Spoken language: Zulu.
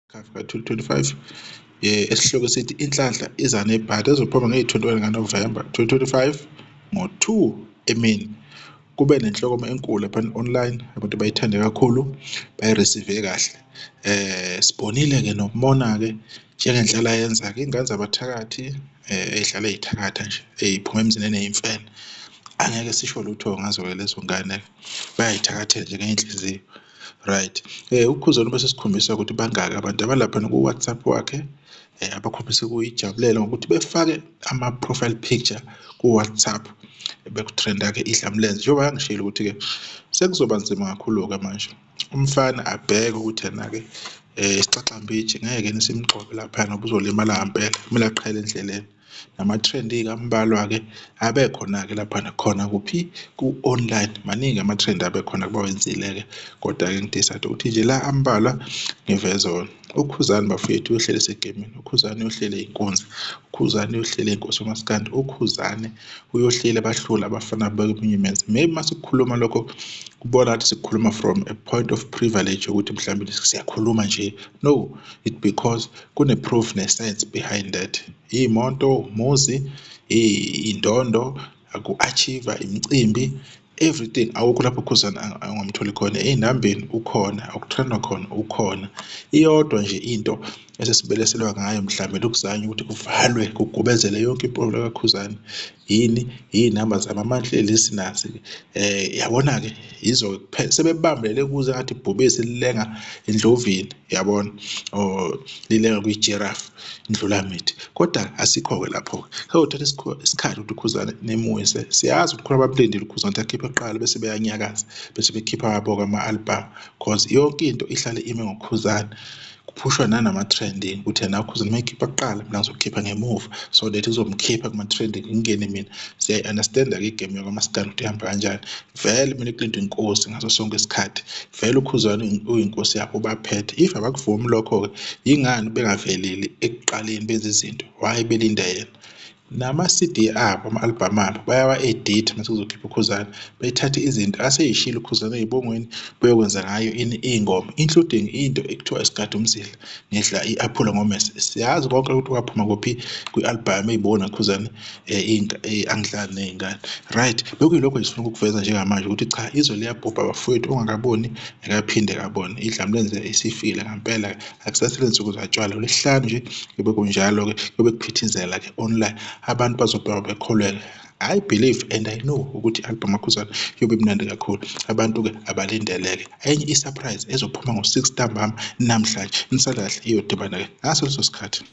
Ka-2025 esihloko sithi Inhlanhla Iza Nebhadi, ezophuma ngeyi-21 kaNovemba 2025 ngo-2 emini. Kube nenhlokomo enkulu laphana online, abantu bayithande kakhulu, bayi-receive-e kahle. Sibonile-ke nokumona-ke njengenhlalayenza-ke iy'ngane zabathakathi ey'hlale y'thakatha nje ey'phuma emizini eney'mfene. Angeke sisho lutho ngazo-ke lezo ngane-ke bayay'thakathela nje ngey'nhliziyo, right. UKhuzani ube esesikhombisa ukuthi bangaki abantu abalaphana ku-WhatsApp wakhe abakhombisa ukuyijabulela ngokuthi befake ama-profile picture ku-WhatsApp bekutrenda-ke Idlamlenze. Njengoba ngishilo ukuthi-ke sekuzoba nzima kakhulu-ke manje umfana abheke ukuthi ena-ke isixaxambiji ngeke simgxobe laphayana ngoba uzolimala ngampela, kumele aqhele endleleni. Nama-trend-ke ambalwa-ke abekhona-ke laphana khona kuphi? Ku-online, maningi ama-trend abekhona abawenzile-ke kodwa-ke ngi-decide ukuthi nje la ambalwa ngiveze wona. UKhuzani bafowethu uyohleli esegemini, uKhuzani uyohleli eyinkunzi, uKhuzani uyohleli eyinkosi yomaskandi, uKhuzani uyohleli abahlule abafana bemunye imizi. Maybe uma sikukhuluma lokho kubona ngathi sikhuluma from a point of privilege ukuthi mhlawumbe siyakhuluma nje. No, it because kune-proof ne-science behind that. Iy'moto, umuzi, iy'ndondo, uku-achieve-a, imicimbi, everything awukho lapho uKhuzani angamtholi khona. Ey'nambeni ukhona, okutrendwa khona ukhona. Iyodwa nje into esesibeleselwa ngayo mhlawumbe lokuzanywa ukuthi kuvalwe kugubezele yonke impilo kaKhuzani. Yini? Iy'namba zama-monthly listeners. Yabona-ke yizo-ke kuphela sebebambelele kuze ngathi ibhubesi lilenga endlovini, yabona or lilenga kwi-giraffe, indlulamithi. Kodwa asikho-ke lapho-ke. Sekuzothatha isikhathi ukuthi uKhuzani nimuyise. Siyazi ukuthi khona abamlindile uKhuzani ukuthi akhiphe kuqala bese beyanyakaza bese bekhipha awabo-ke ama-album cause yonke into ihlale ime ngoKhuzani. Kuphushwa nanama-trending ukuthi yena uKhuzani uma ekhipha kuqala mina ngizokhipha ngemuva so that izomkhipha kuma-trending ngingene mina. Siyayi-understand-a-ke igemu yakwaMaskandi ukuthi ihamba kanjani. Vele kumele kulindwe inkosi ngaso sonke isikhathi. Vele uKhuzani uyinkosi yabo ubaphethe. If abakuvumi lokho-ke yingani bengaveleli ekuqaleni benze izinto, why belinda yena? Nama-C_D abo, ama-album abo bayawa-editha mase kuzokhipha uKhuzani, bethathe izinto asey'shilo uKhuzani ey'bongweni beyokwenza ngayo ini iy'ngoma including into ekuthiwa isigada umzila ngidla i-aphula ngomese. Siyazi konke ukuthi kwaphuma kuphi kwi-album ey'bongo naKhuzani angidlali ney'ngane. Right, bekuyilokho nje sifuna ukukuveza njengamanje ukuthi cha izwe liyabhubha bafowethu ongakaboni akaphinde akabone. Idlamlenze isifile ngampela akusasele nsuku zatshwala uLwesihlanu nje kube kunjalo-ke kube kuphithizela-ke online abantu bazobheka bekholweke. I believe and I know ukuthi i-album kaKhuzani iyobe imnandi kakhulu. Abantu-ke abalindeleke. Enye i-surprise ezophuma ngo-6 ntambama namhlanje. Nisale kahle iyodibana-ke ngaso leso sikhathi.